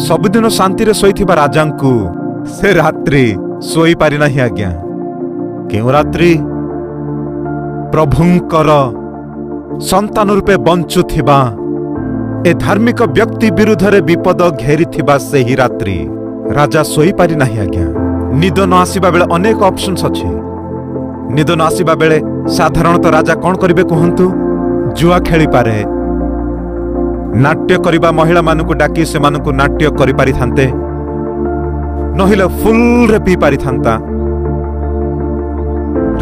ସବୁଦିନ ଶାନ୍ତିରେ ଶୋଇଥିବା ରାଜାଙ୍କୁ ସେ ରାତ୍ରି ଶୋଇପାରି ନାହିଁ ଆଜ୍ଞା। କେଉଁ ରାତ୍ରି? ପ୍ରଭୁଙ୍କର ସନ୍ତାନ ରୂପେ ବଞ୍ଚୁଥିବା ଏ ଧାର୍ମିକ ବ୍ୟକ୍ତି ବିରୁଦ୍ଧରେ ବିପଦ ଘେରିଥିବା ସେହି ରାତ୍ରି ରାଜା ଶୋଇପାରି ନାହିଁ ଆଜ୍ଞା। ନିଦ ନ ଆସିବା ବେଳେ ଅନେକ ଅପସନ୍ସ ଅଛି। ନିଦ ନ ଆସିବା ବେଳେ ସାଧାରଣତଃ ରାଜା କଣ କରିବେ କୁହନ୍ତୁ? ଜୁଆ ଖେଳିପାରେ, ନାଟ୍ୟ କରିବା ମହିଳାମାନଙ୍କୁ ଡାକି ସେମାନଙ୍କୁ ନାଟ୍ୟ କରିପାରିଥାନ୍ତେ, ନହେଲେ ଫୁଲରେ ପିଇ ପାରିଥାନ୍ତା।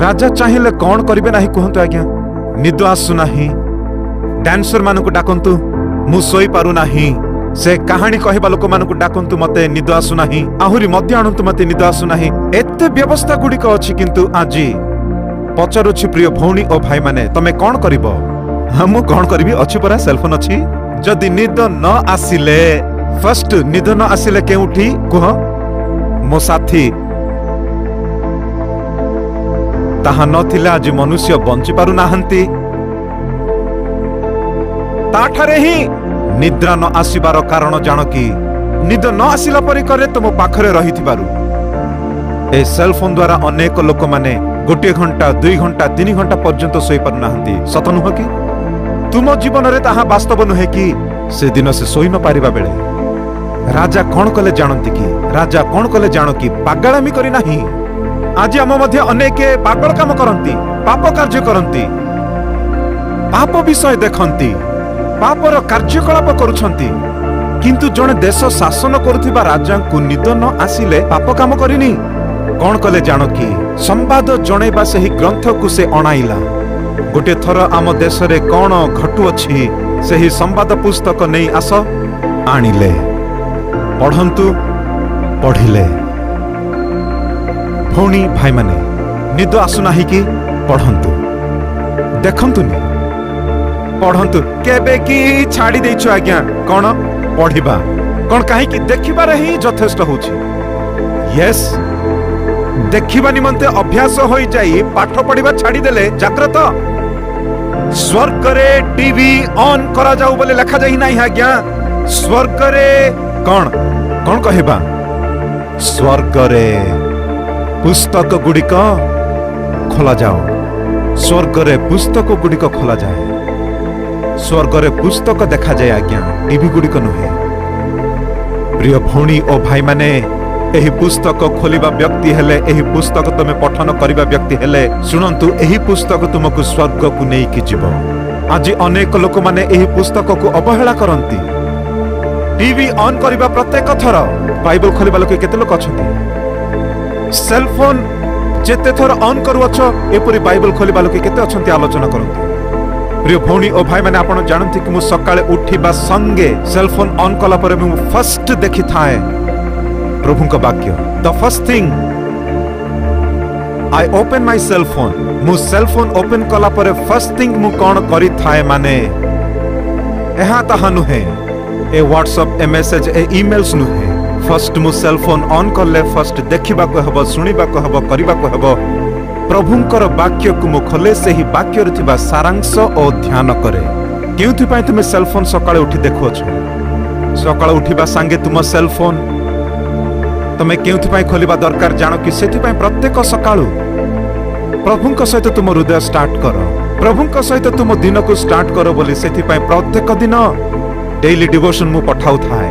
ରାଜା ଚାହିଁଲେ କଣ କରିବେ ନାହିଁ କୁହନ୍ତୁ ଆଜ୍ଞା? ନିଦ ଆସୁନାହିଁ, ଡ୍ୟାନ୍ସର ମାନଙ୍କୁ ଡାକନ୍ତୁ, ମୁଁ ଶୋଇପାରୁନାହିଁ। ସେ କାହାଣୀ କହିବା ଲୋକମାନଙ୍କୁ ଡାକନ୍ତୁ, ମତେ ନିଦ ଆସୁନାହିଁ। ଆହୁରି ମଦ୍ୟ ଆଣନ୍ତୁ, ମତେ ନିଦ ଆସୁନାହିଁ। ଏତେ ବ୍ୟବସ୍ଥା ଗୁଡ଼ିକ ଅଛି, କିନ୍ତୁ ଆଜି ପଚାରୁଛି ପ୍ରିୟ ଭଉଣୀ ଓ ଭାଇମାନେ, ତମେ କଣ କରିବ? ହଁ, ମୁଁ କଣ କରିବି? ଅଛି ପରା, ସେଲଫୋନ ଅଛି। ଯଦି ନିଦ ନ ଆସିଲେ, ଫାର୍ଷ୍ଟ ନିଦ ନ ଆସିଲେ କେଉଁଠି କୁହ ମୋ ସାଥୀ? ତାହା ନଥିଲେ ଆଜି ମନୁଷ୍ୟ ବଞ୍ଚି ପାରୁନାହାନ୍ତି। ତାଠାରେ ହିଁ ନିଦ୍ରା ନ ଆସିବାର କାରଣ ଜାଣ କି? ନିଦ ନ ଆସିଲା ପରି କରେ ତୁମ ପାଖରେ ରହିଥିବାରୁ। ଏ ସେଲଫୋନ ଦ୍ୱାରା ଅନେକ ଲୋକମାନେ 1 ଘଣ୍ଟା, 2 ଘଣ୍ଟା, 3 ଘଣ୍ଟା ପର୍ଯ୍ୟନ୍ତ ଶୋଇପାରୁନାହାନ୍ତି। ସତ ନୁହଁ କି? ତୁମ ଜୀବନରେ ତାହା ବାସ୍ତବ ନୁହେଁ କି? ସେଦିନ ସେ ଶୋଇ ନ ପାରିବା ବେଳେ ରାଜା କଣ କଲେ ଜାଣନ୍ତି କି? ରାଜା କଣ କଲେ ଜାଣ କି? ପାଗଳାମି କରି ନାହିଁ। ଆଜି ଆମ ମଧ୍ୟ ଅନେକ ପାଗଳ କାମ କରନ୍ତି, ପାପ କାର୍ଯ୍ୟ କରନ୍ତି, ପାପ ବିଷୟ ଦେଖନ୍ତି, ପାପର କାର୍ଯ୍ୟକଳାପ କରୁଛନ୍ତି। କିନ୍ତୁ ଜଣେ ଦେଶ ଶାସନ କରୁଥିବା ରାଜାଙ୍କୁ ନିଦ ନ ଆସିଲେ ପାପ କାମ କରିନି। କଣ କଲେ ଜାଣ କି? ସମ୍ବାଦ ଜଣେଇବା ସେହି ଗ୍ରନ୍ଥକୁ ସେ ଅଣାଇଲା। ଗୋଟିଏ ଥର ଆମ ଦେଶରେ କଣ ଘଟୁଅଛି ସେହି ସମ୍ବାଦ ପୁସ୍ତକ ନେଇ ଆସ। ଆଣିଲେ, ପଢନ୍ତୁ, ପଢିଲେ। ଭଉଣୀ ଭାଇମାନେ, ନିଦ ଆସୁନାହିଁ କି? ପଢନ୍ତୁ, ଦେଖନ୍ତୁନି, ପଢନ୍ତୁ। କେବେ କି ଛାଡ଼ି ଦେଇଛୁ ଆଜ୍ଞା କଣ ପଢିବା? କଣ କାହିଁକି ଦେଖିବାରେ ହିଁ ଯଥେଷ୍ଟ ହଉଛି। ୟେସ୍, ଦେଖିବା ନିମନ୍ତେ ଅଭ୍ୟାସ ହୋଇଯାଇ ପାଠ ପଢିବା ଛାଡ଼ିଦେଲେ। ଜାଗ୍ରତ। ସ୍ୱର୍ଗରେ ଟିଭି ଅନ୍ କରାଯାଉ ବୋଲି ଲେଖାଯାଇ ନାହିଁ ଆଜ୍ଞା। ସ୍ୱର୍ଗରେ କଣ କଣ କହିବା? ସ୍ୱର୍ଗରେ ପୁସ୍ତକ ଗୁଡ଼ିକ ଖୋଲାଯାଉ। ସ୍ୱର୍ଗରେ ପୁସ୍ତକ ଗୁଡ଼ିକ ଖୋଲାଯାଏ। ସ୍ୱର୍ଗରେ ପୁସ୍ତକ ଦେଖାଯାଏ ଆଜ୍ଞା, ଟିଭି ଗୁଡ଼ିକ ନୁହେଁ। ପ୍ରିୟ ଭଉଣୀ ଓ ଭାଇମାନେ, ଏହି ପୁସ୍ତକ ଖୋଲିବା ବ୍ୟକ୍ତି ହେଲେ, ଏହି ପୁସ୍ତକ ତୁମେ ପଠନ କରିବା ବ୍ୟକ୍ତି ହେଲେ, ଶୁଣନ୍ତୁ, ଏହି ପୁସ୍ତକ ତୁମକୁ ସ୍ୱର୍ଗକୁ ନେଇକି ଯିବ। ଆଜି ଅନେକ ଲୋକମାନେ ଏହି ପୁସ୍ତକକୁ ଅବହେଳା କରନ୍ତି। ଟିଭି ଅନ୍ କରିବା ପ୍ରତ୍ୟେକ ଥର ବାଇବଲ ଖୋଲିବା ଲୋକ କେତେ ଲୋକ ଅଛନ୍ତି? ସେଲଫୋନ ଯେତେ ଥର ଅନ୍ କରୁଅଛ, ଏପରି ବାଇବଲ ଖୋଲିବା ଲୋକ କେତେ ଅଛନ୍ତି? ଆଲୋଚନା କରନ୍ତୁ। ପ୍ରିୟ ଭଉଣୀ ଓ ଭାଇମାନେ, ଆପଣ ଜାଣନ୍ତି କି ମୁଁ ସକାଳେ ଉଠିବା ସଙ୍ଗେ ସେଲଫୋନ ଅନ୍ କଲା ପରେ ମୁଁ ଫାର୍ଷ୍ଟ ଦେଖିଥାଏ ପ୍ରଭୁଙ୍କ ବାକ୍ୟ। The first thing I open my cell phone, ମୁଁ ସେଲ୍ ଫୋନ୍ ଓପନ୍ କଲା ପରେ ଫାର୍ଷ୍ଟ ଥିଙ୍ଗ ମୁଁ କ'ଣ କରିଥାଏ ମାନେ ଏହା ତାହା ନୁହେଁ, ଏ ହ୍ୱାଟ୍ସଆପ୍, ଏ ମେସେଜ, ଏ ଇମେଲ୍ସ ନୁହେଁ। ଫାର୍ଷ୍ଟ ମୁଁ ସେଲ୍ ଫୋନ୍ ଅନ୍ କଲେ ଫାର୍ଷ୍ଟ ଦେଖିବାକୁ ହେବ, ଶୁଣିବାକୁ ହେବ, କରିବାକୁ ହେବ, ପ୍ରଭୁଙ୍କର ବାକ୍ୟକୁ ମୁଁ ଖୋଲେ, ସେହି ବାକ୍ୟରେ ଥିବା ସାରାଂଶ ଓ ଧ୍ୟାନ କରେ। କେଉଁଥିପାଇଁ ତୁମେ ସେଲ୍ ଫୋନ୍ ସକାଳେ ଉଠି ଦେଖୁଅଛ? ସକାଳୁ ଉଠିବା ସାଙ୍ଗେ ତୁମ ସେଲ୍ ଫୋନ୍ ତମେ କେଉଁଥିପାଇଁ ଖୋଲିବା ଦରକାର ଜାଣ କି? ସେଥିପାଇଁ ପ୍ରତ୍ୟେକ ସକାଳୁ ପ୍ରଭୁଙ୍କ ସହିତ ତୁମ ହୃଦୟ ଷ୍ଟାର୍ଟ କର, ପ୍ରଭୁଙ୍କ ସହିତ ତୁମ ଦିନକୁ ଷ୍ଟାର୍ଟ କର ବୋଲି ସେଥିପାଇଁ ପ୍ରତ୍ୟେକ ଦିନ ଡେଇଲି ଡିଭୋସନ ମୁଁ ପଠାଉଥାଏ।